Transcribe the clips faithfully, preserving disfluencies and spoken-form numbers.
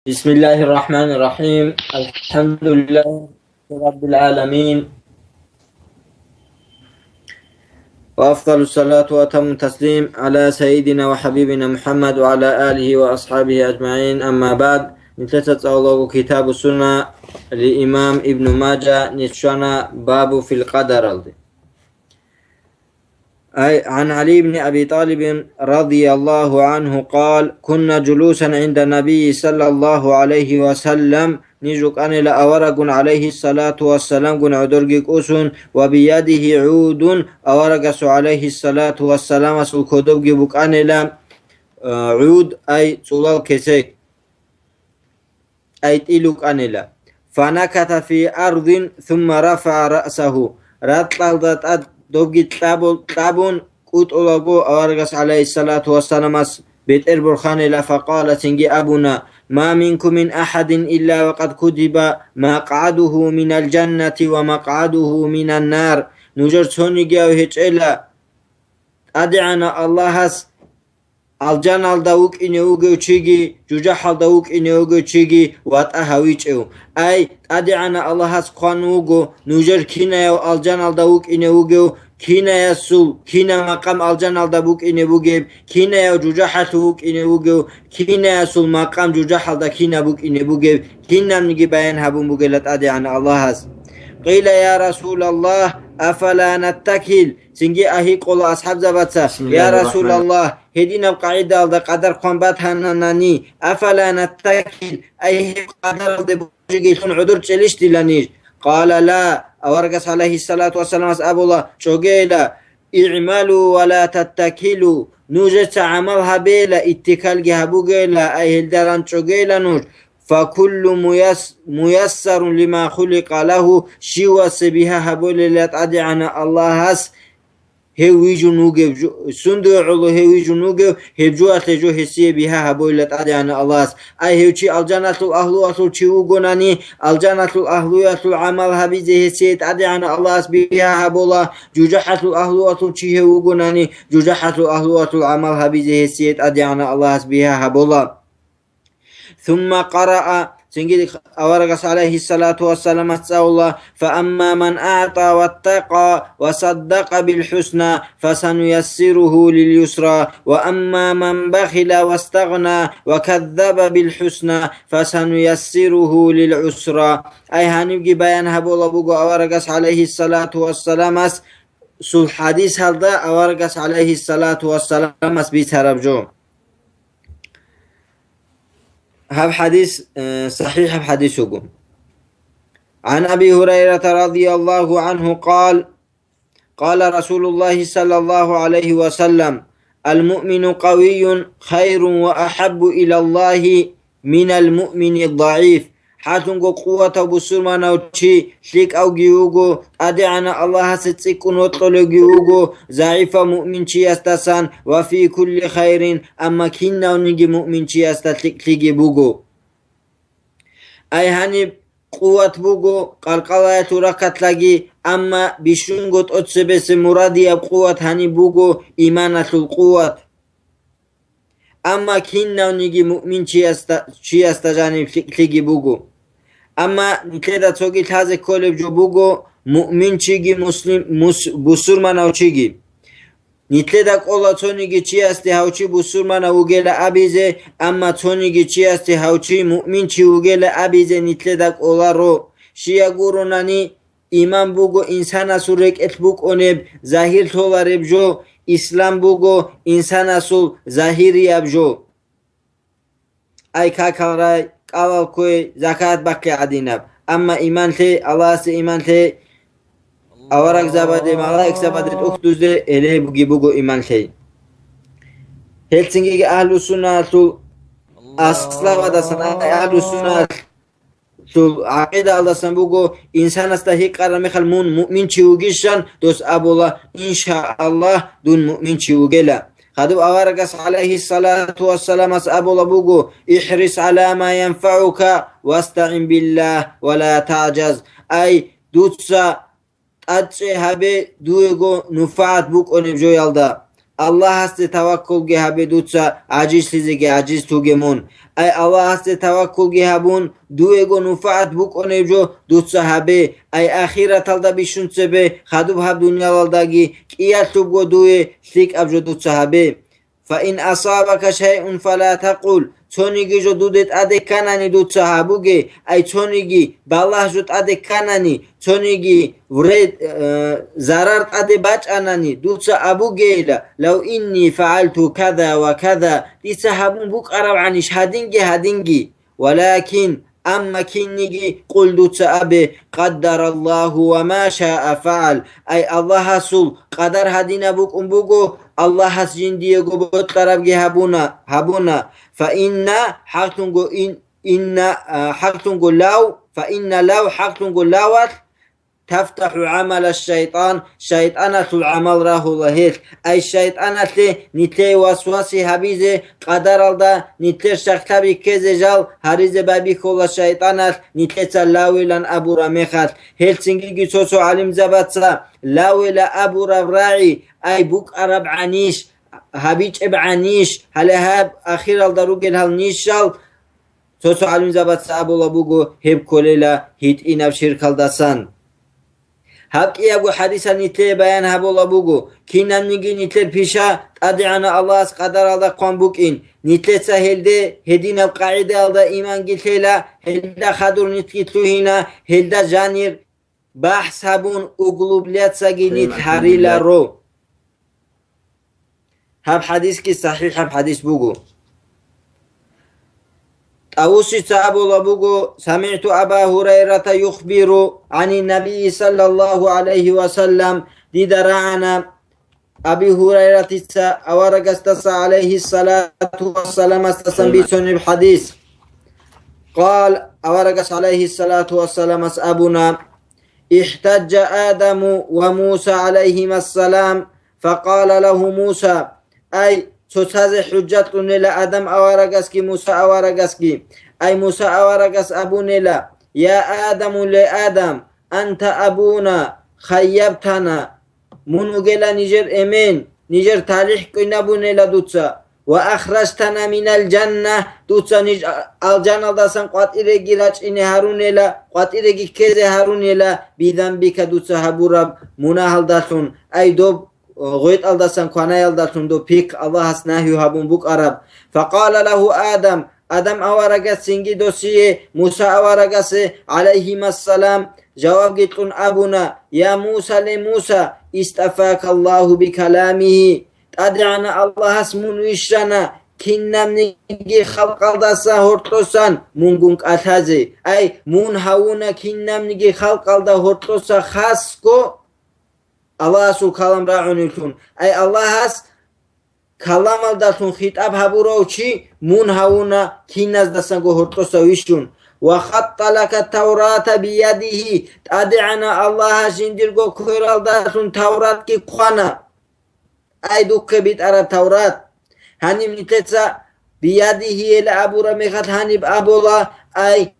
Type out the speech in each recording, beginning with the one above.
بسم الله الرحمن الرحيم. الحمد لله رب العالمين. وأفضل الصلاة وأتم التسليم على سيدنا وحبيبنا محمد وعلى آله وأصحابه أجمعين. أما بعد. Нилъеца цӀалулаго Китабу Сунна ли имам Ибну Мажа ничана бабу фил къадаралде. أي عن علي بن أبي طالب رضي الله عنه قال: كنا جلوسا عند النبي صلى الله عليه وسلم, ниж рукӀанила аварагун, гӀалайгьиссалату вассаламгун гӀодорги кӀусун, وبيده عود, аварагасул, гӀалайгьиссалату вассаламасул кодобги букӀанила, э, гӀуд, ай цӀулал кесек. ТӀайтӀи лукӀанила. فنكت في أرض ثم رفع رأسه. Ракьалда тӀад добги кьабу-, кьабун кӀутӀулаго аварагас, гӀалайгьиссалату вассаламас, бетӀер борханила, فقال, цинги абуна: ما منكم من أحد إلا وقد كتب مقعده من الجنة ومقعده من النار. Нужер цонигияв гьечӀела ТӀадегӀанав Аллагьас алжаналда вукӀине вугев чиги, жужахӀалда вукӀине вугев чиги ватӀа гьавичӀев. Ай, ТӀадегӀанав Аллагьас хъван вуго, нужер кинаяв алжаналда вукӀине вугев, кинаясул кина макъам алжаналда букӀине бугеб, кинаяв жужахӀалъув вукӀине вугев, кинаясул макъам жужахӀалда кина букӀине бугеб, кинабниги баян гьабун бугела ТӀадегӀанав Аллагьас. قيل: يا رسول الله، أفلا نتكل؟ Цинги гьикъула асхӀабзабаца: Я Расулаллагь, гьединаб къагӀидаялда къадар хъван батананани, афала наттакил, ай гьеб къадаралде божигелъун гӀодор чӀелищ дила ниж? Къала ла, аварагас, гӀалайгьиссалату вассаламас, абула: ЧӀогейила, игӀмалу ва ла таттакилу, нужеца гӀамал гьабейила, иттикалги гьабугейила, ай гьелда ран чӀогейила нуж. Факуллу муяс-, муяссарун лима хуликъа лагьу, щивасе бигьа гьабулела ТӀадегӀанав Аллагьас гьев вижун вугев жо-, сундуе гӀоло гьев вижун вугев, гьеб жоялъе жо гьесие бигьа гьабуйла ТӀадегӀанав Аллагьас. Ай гьев чи алжаналъул агьлуялъул чи вугонани, алжаналъул агьлуялъул гӀамал гьабизе гьесие ТӀадегӀанав Аллагьас бигьа гьабула, жужахӀалъул агьлуялъул чи гьев вугонани, жужахӀалъул агьлуялъул гӀамал гьабизе гьесие ТӀадегӀанав Аллагьас бигьа гьабула. Сумма къараа, цинги аварагас, гӀалайгьиссалату вассаламас, цӀалула: «Фа амма ман аъта ваттакъа ва саддакъа бил хӀусна, фасануяссиругьу лил юсра, ва амма ман бахила вастагъна ва каззаба бил хӀусна, фасануяссиругьу лил гӀусра». Ай гьанибги баян гьабула буго аварагас, гӀалайгьиссалату вассаламас, сул хӀадисалда аварагас, гӀалайгьиссалату вассаламас, бицараб жо. Гьаб хӀадис, э, сахӀихӀаб хӀадис вуго. عن أبي هريرة رضي الله عنه قال: قال رسول الله صلى الله عليه وسلم: المؤمن القوي خير وأحب إلى الله من المؤمن الضعيف. ХӀакълъунго къуватав бусурманав чи лъикӀавги вуго, ТӀадегӀанав Аллагьасе цӀикӀкӀун вокьулевги вуго, загӀипав муъминчиясдасан, ва фи кулли хайрин, амма кинавниги муъминчиясда лъикӀлъиги буго. Ай гьаниб къуват буго къалкъалаялъул рахъалъаги, амма бищунго тӀоцебесеб мурадияб къуват гьаниб буго иманалъул къуват. Амма кинавниги муъминчиясда, чиясда жаниб лъикӀлъиги буго. Амма нилъеда цоги лъазе кколеб жо буго, муъминчиги муслим-, мус-, бусурманав чиги. Нилъеда кӀола цониги чиясде гьав чи бусурманав вугела абизе, амма цониги чиясде гьав чи муъминчи вугела абизе нилъеда кӀоларо. Щия гуронани, иман буго инсанасул рекӀелъ букӀунеб, загьир лъолареб жо, ислам буго инсанасул загьирияб жо. Ай какал рай, кӀалал кквей, закат бахъи гӀадинаб. Амма иман лъей, Аллагьасе иман лъей, аварагзабаде, малаикзабаде тӀухьдузде гьелебги буго иман лъей. Гьелцинги агьлу-сунналъул аслабадасан, агьлу-сунналъул гӀакъидаялдасан буго, инсанасда гьикъараб мехалъ мун муъминчи вугищан, дос абула: «Иншааллагь, дун муъминчи вугела». Хадуб аварагас, гӀалайгьиссалату вассаламас, абула буго: «Ихрис гӀала ма янфагӀука вастагӀин биллагь ва ла таъжаз». Ай, дуца тӀадчӀей гьабе дуего нуфагӀат букӀунеб жоялда. Аллагьасде таваккулги гьабе дуца, гӀажизлъизеги гӀажизлъуге мун. Ай Аллагьасде таваккулги гьабун, дуего нуфагӀат букӀунеб жо дуца гьабе. Ай ахираталда бищун цебе, хадуб гьаб дуниялалдаги кӀиялъубго дуе лъикӀаб жо дуца гьабе. Фаин асабака шайъун фала такъул, цониги жо дуде тӀаде кканани дуца гьабуге, ай цониги балагь жо тӀаде кканани, цониги вред, э, зарар тӀаде бачӀанани, дуца абугейила, лав инни фагӀалту када ва када, дица гьабун букӀарабгӀанищ гьадинги гьадинги. Валакин, амма кинниги къул дуца абе, къаддараллагьу ва ма шаа фагӀал, ай Аллагьасул къадар гьадинаб букӀун буго, Аллагьас жиндиего бокьарабги гьабуна, гьабуна. Фаинна, хӀакълъунго ин, инна, а, хӀакълъунго лав, фаинна лав, хӀакълъунго лавалъ, тафтахӀу гӀамала шайтӀан, шайтӀаналъул гӀамал рагьула гьелъ. Ай шайтӀаналъе нилъее васваси гьабизе, къадаралда нилъер шагьлъаби ккезе жал гьаризе байбихьула шайтӀаналъ, нилъеца лавилан абураб мехалъ. Гьелъ цинги цо-цо гӀалимзабаца лавила абураб рагӀи, ай букӀарабгӀанищ, гьабичӀебгӀанищ, гьале гьаб ахиралда ругел гьал нишал, цо-цо гӀалимзабаца абула буго, гьеб кколела гьитӀинаб ширкалдасан. Гьаб кӀиябго хӀадисалъ нилъее баян гьабула буго, кинабниги нилъер пиша ТӀадегӀанав Аллагьас къадаралда хъван букӀин, нилъеца гьелде гьединаб къагӀидаялда иманги лъела, гьелда хадур нилъги лъугьина, гьелда жанир бахӀс гьабун, углубляцаги нилъ гьариларо. Гьаб хӀадисги сахӀихӀаб хӀадис буго. ТӀавусица абула буго, самигӀту Аба Гьурайрата юхбиру гӀанин Набийи саллаллагьу гӀалайгьи ва саллам, дида рагӀана Аби Гьурайратица аварагасдаса гӀалайгьиссалату вассаламасдасан бицунеб хӀадис. Къал, аварагас гӀалайгьиссалату вассаламас абуна, ихтаджа Адаму ва Муса гӀалайгьимассалам, факъала лагьу Муса, ай, цоцазе хӀужжатлъунела Адам аварагасги Муса аварагасги. Ай, Муса аварагас абунела, я Адаму, ле Адам, анта абуна, хайябтана, мун вугела нижер эмен, нижер талихӀ кӀинабунела дуца. Ва ахражтана минал жанна, дуца ниж а-, алжаналдасан къватӀиреги рачӀине гьарунела, къватӀиреги ккезе гьарунела, бизанбика дуца гьабураб мунагьалдалъун, ай доб, о, гъветӀалдасан кванаялдалъун доб пихъ Аллагьас нагью гьабун букӀараб. Факъала лагьу Адам, Адам аварагас цинги досие, Муса аварагасе, гӀалайгьимассалам, жавабги кьун абуна, я Муса, ле Муса, истафака Аллагьу бикаламигьи, ТӀадегӀанав Аллагьас мун вищана, кинабниги халкъалдаса гьоркьосан мунгун кӀалъазе. Ай, мун гьавуна кинабниги халкъалда гьоркьоса хасго Аллагьасул калам рагӀуневлъун. Ай, Аллагьас каламалдалъун хитӀаб гьабурав чи мун гьавуна киназдасанго гьоркьоса вищун. Ва хатта лака Таврата биядигьи, ТӀадегӀанав Аллагьас жиндирго квералдалъун Тавратги хъвана. Ай духъе битӀараб Таврат! Гьаниб нилъеца биядигьи ила абураб мехалъ гьаниб абула, ай,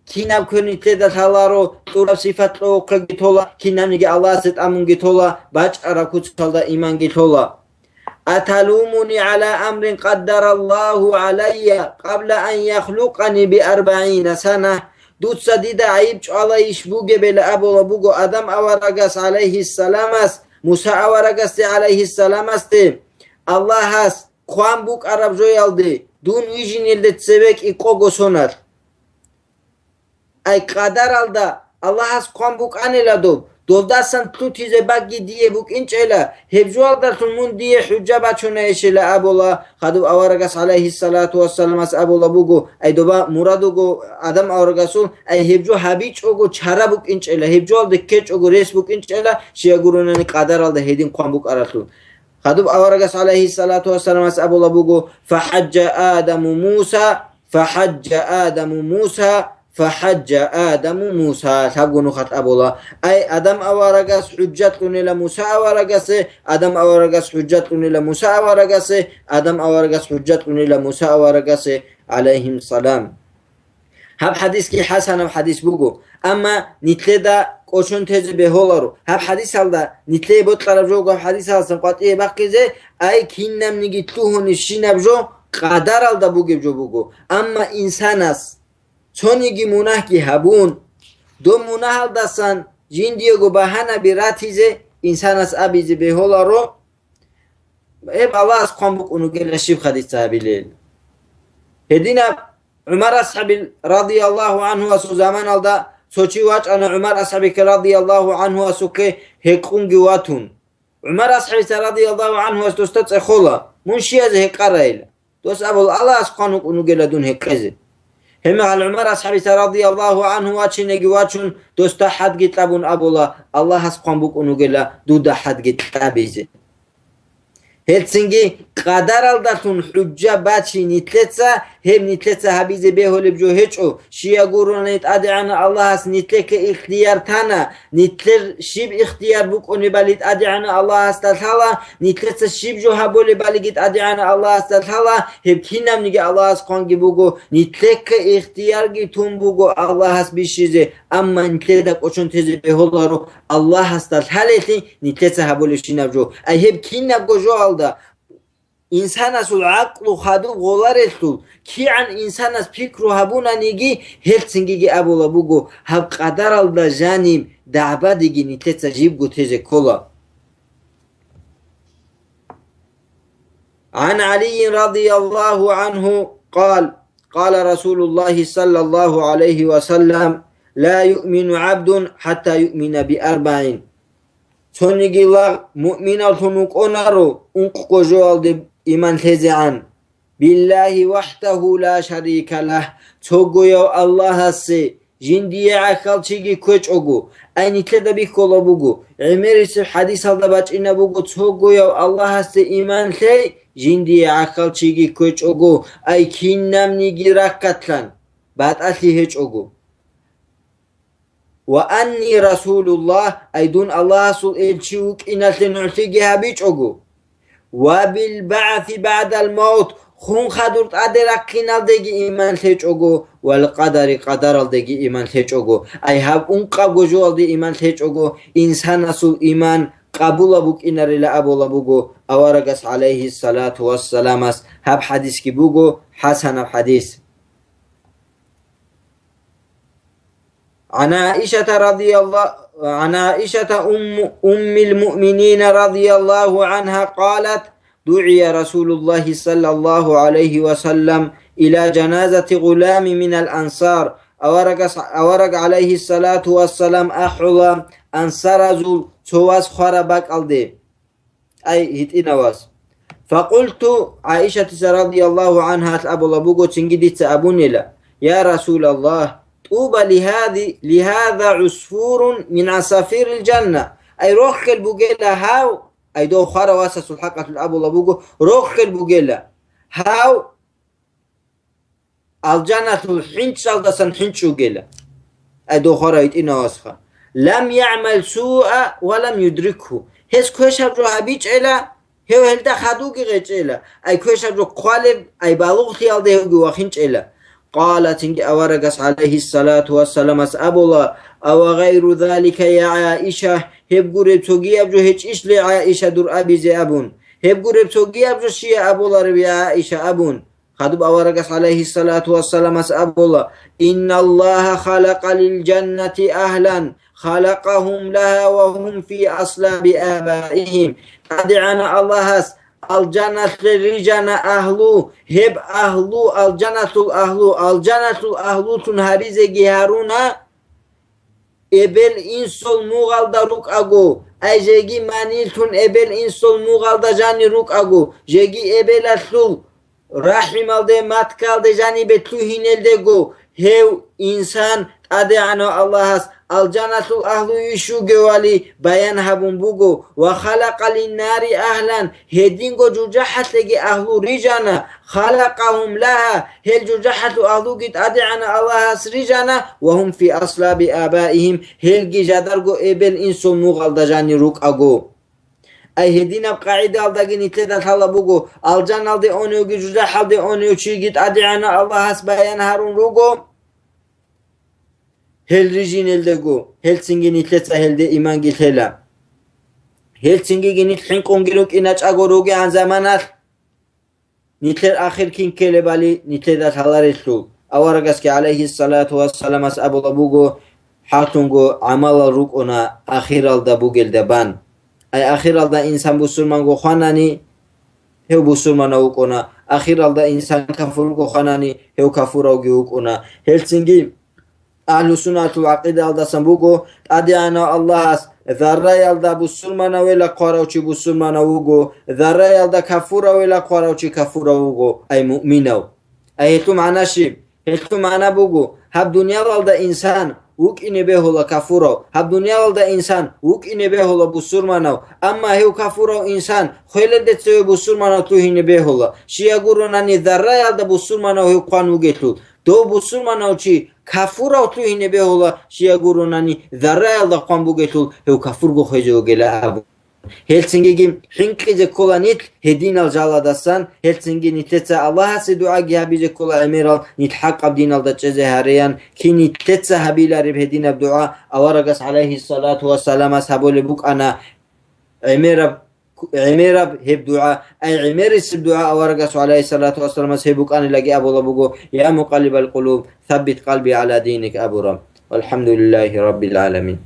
кинаб квер нилъеда лъаларо, кьураб сифат кьовухъеги тола, кинабниги Аллагьасе тӀамунги тола, бачӀараб куцалда иманги лъола. Аталумуни гӀала амрин къаддараллагьу гӀалайя къабла ан яхлукъани би арбагӀина сана? Дуца дида гӀайиб чӀвалайищ бугебила абула буго Адам аварагас гӀалайгьиссаламас, Муса аварагасде гӀалайгьиссаламасде, Аллагьас хъван букӀараб жоялде, дун вижинелде цеве кӀикъого соналъ. Ай къадаралда Аллагьас хъван букӀанила доб, долдасан лъутизе багги дие букӀинчӀела, гьеб жоялдалъун мун дие хӀужа бачунайищила абула, хадуб аварагас гӀалайгьиссалату вассаламас абула буго, ай доба мурад вуго Адам аварагасул, ай гьеб жо гьабичӀого чара букӀинчӀела, гьеб жоялде ккечӀого рес букӀинчӀела, щай гурунани къадаралда гьедин хъван букӀаралъул. Хадуб аварагас гӀалайгьиссалату вассаламас абула буго, фахӀаджа Адаму Муса, фахӀаджа Адаму Муса, фахӀаджа Адаму Муса, лъабго нухалъ абула. Ай, Адам аварагас хӀужжатлъунила Муса аварагасе, Адам аварагас хӀужжатлъунила Муса аварагасе, Адам аварагас хӀужжатлъунила Муса аварагасе, гӀалайгьимсалам. Гьаб хӀадисги хӀасанаб хӀадис буго, амма нилъеда кӀочон тезе бегьуларо. Гьаб хӀадисалда нилъее бокьараб жо буго гьаб хӀадисалдасан къватӀие бахъизе, ай кинабниги лъугьунебщинаб жо къадаралда бугеб жо буго. Амма инсанас цониги мунагьги гьабун, доб мунагьалдасан жиндиего багьанаби ратизе инсанас абизе бегьуларо, гьеб Аллагьас хъван букӀун вугела щиб хадица гьабилел. Гьединаб ГӀумар асхӀабил радияллагьу гӀанхуасул заманалда цо чи вачӀана ГӀумар асхӀабихъе радияллагьу гӀанхуасухъе гьекъунги ватун. ГӀумар асхӀабица радияллагьу гӀанхуас досда цӀехола: «Мун щиязе гьекъарайила?» Дос абула: «Аллагьас хъван вукӀун вугела дун гьекъезе». Гьебмехалъ ГӀумар асхӀабица радияллагьу гӀанху вачинеги вачун, досда хӀадги кьабун абула: «Аллагьас хъван букӀун вугела дуда хӀадги кьабизе». Гьелцинги къадаралдалъун хӀужжа бачи нилъеца, гьеб нилъеца гьабизе бегьулеб жо гьечӀо. Щай гурони, ТӀадегӀанав Аллагьас нилъехъе ихтияр тана, нилъер щиб ихтияр букӀунебали ТӀадегӀанав Аллагьасда лъала, нилъеца щиб жо гьабулебалиги ТӀадегӀанав Аллагьасда лъала, гьеб кинабниги Аллагьас хъванги буго, нилъехъе ихтиярги тун буго Аллагьас бищизе, амма нилъеда кӀочон тезе бегьуларо Аллагьасда лъалелъи нилъеца гьабулебщинаб жо. Ай гьеб кинабго жоалда, инсанасул гӀакълу хадуб гъоларелъул, кигӀан инсанас пикру гьабунаниги, гьелцинги абула буго, гьаб къадаралда жаниб дагӀбадиги нилъеца жибго тезе ккола. عن علي رضي الله عنه قال: قال رسول الله صلى الله عليه وسلم: لا يؤمن عبد حتى يؤمن بأربع. Цониги лагъ муъминаллъун вукӀунаро ункъго жоалде иман лъезегӀан: بالله وحده لا شريك له, цогояв Аллагьасе жиндие гӀахьал чиги кквечӀого. Ай нилъеда бихьула буго, гӀемерисеб хӀадисалда бачӀина буго: цогояв Аллагьасде иман лъей, жиндие гӀахьал чиги кквечӀого, ай кинабниги рахъалъан, батӀалъи гьечӀого. وأني رسول الله, ай дун Аллагьасул элчи вукӀиналъе нугӀлъиги гьабичӀого. وبالبعث بعد الموت, хун хадур тӀаде рахъиналдеги иман лъечӀого, والقدر, къадаралдеги иман лъечӀого. Ай гьаб ункъабго жоалде иман лъечӀого, инсанасул иман къабулаб букӀинарила абула буго аварагас, гӀалайгьиссалату вассаламас. Гьаб хӀадисги буго хӀасанаб хӀадис. عن عائشة رضي الله، عن عائشة أم، أم المؤمنين رضي الله عنها قالت: دعي رسول الله صلى الله عليه وسلم إلى جنازة غلام من الأنصار. Аварагас, авараг, гӀалайгьиссалату вассалам, ахӀула ансаразул цо вас хвараб бакӀалде. Ай гьитӀинав вас. فقلت, ГӀаишатица радияллагьу гӀанхӀа абула буго, цинги дица абунила: يا رسول الله, طوبى لهذه، لهذا عصفور من عصافير الجنة. Ай рохел бугела гьав, ай дов хварав васасул хӀакъалъулъ абула буго, рохел бугела гьав алжаналъул хӀинчӀалдасан хӀинчӀ вугела. Ай дов хварав гьитӀинав васха. لم يعمل سوءا ولم يدركه. Гьес квешаб жо гьабичӀела, гьев гьелда хадуги гъечӀела. Ай квешаб жо хъвалеб, ай балугълъиялда гьевги вахинчӀела. قال, цинги аварагас, гӀалайгьиссалату вассаламас, абула: أو غير ذلك يا عائشة, гьеб гуреб цогияб жо гьечӀищ ле, ГӀаиша, дур абизе абун? Гьеб гуреб цогияб жо щия абуларев, я ГӀаиша, абун? Хадуб аварагас, гӀалайгьиссалату вассаламас, абула: إن الله خلق للجنة أهلا خلقهم لها وهم في أصلاب آبائهم. ТӀадегӀанав Аллагьас алжаналъе рижана агьлу, гьеб агьлу, алжаналъул агьлу, алжаналъул агьлулъун гьаризеги гьаруна, эбел-инсул мугъалда рукӀаго, ай жеги манилъун эбел-инсул мугъалда жанир рукӀаго, жеги эбелалъул рахӀималде, маткалде жанибе лъугьинелдего, гьев инсан ТӀадегӀанав Аллагьас алжаналъул агьлуйищ вугевали баян гьабун буго, وخلق للنار أهلا, гьединго жужахӀалъеги агьлу рижана, خلقهم لها, гьел жужахӀалъул агьлуги ТӀадегӀанав Аллагьас рижана, وهم في أصلاب آبائهم, гьелги жадарго эбел-инсул мугъалда жанир рукӀаго. Ай гьединаб къагӀидалдаги нилъеда лъала буго, алжаналде уневги жужахӀалде унев чиги ТӀадегӀанав Аллагьас баян гьарун руго, гьел рижинелдего, гьелцинги нилъеца гьелде иманги лъела. Гьелцингиги нилъ хӀинкъунги рукӀина чӀаго ругеан заманалъ, нилъер ахир кин ккелебали нилъеда лъаларелъул. Аварагасги, гӀалайгьиссалату вассаламас, абула буго, хӀалъунго гӀамалал рукӀуна ахиралда бугелда бан. Ай ахиралда инсан бусурманго хванани, гьев бусурманав вукӀуна, ахиралда инсан кафурго хванани, гьев кафуравги вукӀуна. Гьелцинги Агьлу-суннатул гӀакъидаялдасан буго, ТӀадегӀанав Аллагьас зарраялда бусурманавела хъварав чи бусурманав вуго, зарраялда кафуравела хъварав чи кафурав вуго, ай муъминав. Ай гьелъул магӀна щиб? Гьелъул магӀна буго, гьаб дуниялалда инсан вукӀине бегьула кафурав, гьаб дуниялалда инсан вукӀине бегьула бусурманав, амма гьев кафурав инсан хвелалде цеве бусурманав лъугьине бегьула, щай гурунани зарраялда бусурманав гьев хъван вугелъул. Дов бусурманав чи кафурав лъугьине бегьула, щай гурунани зарраялда хъван бугелъул, гьев кафурго хвезе вугила абу. Гьелцинги хӀинкъизе ккола нилъ гьединал жаладасан, гьелцинги нилъеца Аллагьасе дугӀаги гьабизе ккола гӀемерал нилъ хӀакъаб диналда чӀезе гьареян, кин нилъеца гьабилареб гьединаб дугӀа аварагас, гӀалайгьиссалату вассаламас, гьабулеб букӀана гӀемераб гӀемераб гьеб дугӀа, ай гӀемерисеб дугӀа аварагас, гӀалайгьиссалату вассаламас, гьеб букӀанилаги абула буго, «Я мукъаллибал къулуб, саббит къалби гӀала диник», абураб. Валхамдулиллагьи раббил гӀаламин.